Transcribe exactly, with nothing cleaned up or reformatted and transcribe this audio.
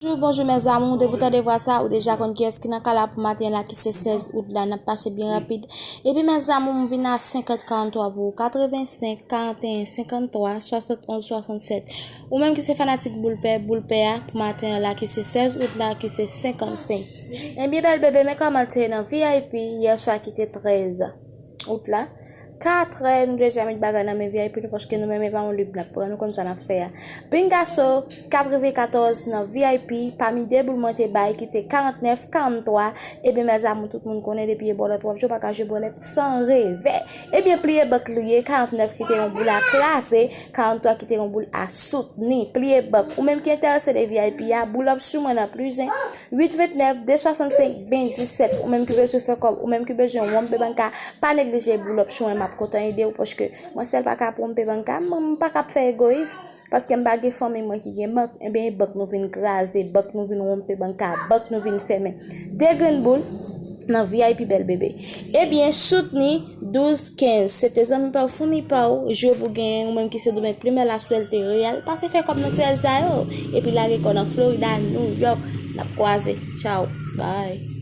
Bonjou, bonjou, mes amours. Depi w tande vwa sa, ou deja konn kiyès ki nan kay la pou maten la, ki se sèz out la. N ap pase byen rapid. Epi, mes amours, m vin a senkant karant twa pou ou, katrevensenk karanteyen senkant twa swasantonz swasantsèt. Ou menm ki se fanatik boul pè, boul pè a pou maten an la, ki se sèz out la, ki se senkannsenk. Ebyen, bèl bebe, men kòman l te ye nan V I P yè swa ki te trèz out la. Katrè, nou deja met bagay nan men V I P nou, paske nou menm e pa yon lib n ap pran, nou konn sa n ap fè a. Pingaso, katrevenkatòz nan V I P, pami de boul mwen te bay ki te karantnèf, karanntwa, ebyen, mes amours, tout moun konnen depi e bòlèt w ap jwe, w pa ka jwe bòlèt san revè. Ebyen, pliye bank li ye, karantnèf ki te yon boul a kraze, karanntwa ki te yon boul a soutni. Pliye bank, ou menm ki enterese de V I P a, boul ap sou mwen nan plis en, uit ventnèf, de swasansenk, ven disèt. Ou menm ki bezwen fè kòb, ou menm ki bezwen wonpe banka, pa neglije boul ap sou mwen, m ap kontan ede w, paske mwen sèl pa ka wonpe banka, m, m pa ka ap fè egoyis, paske m pa gen fanmi mwen ki gen bank, ebyen, bank nou vin kraze, bank nou vin wonpe banka, bank nou vin fèmen. De grenn boul nan V I P bèl bebe. Ebyen, soutni douz kenz. Se te zanmi pa w, fanmi pa w, jwe pou genyen, ou menm ki se Domèk Plimè, laswèlte reyèl. Pase fè kòb nan ti èl sa yo. Epi lage kò nan Florida, New York. N ap kwaze. Tchaw. Bye.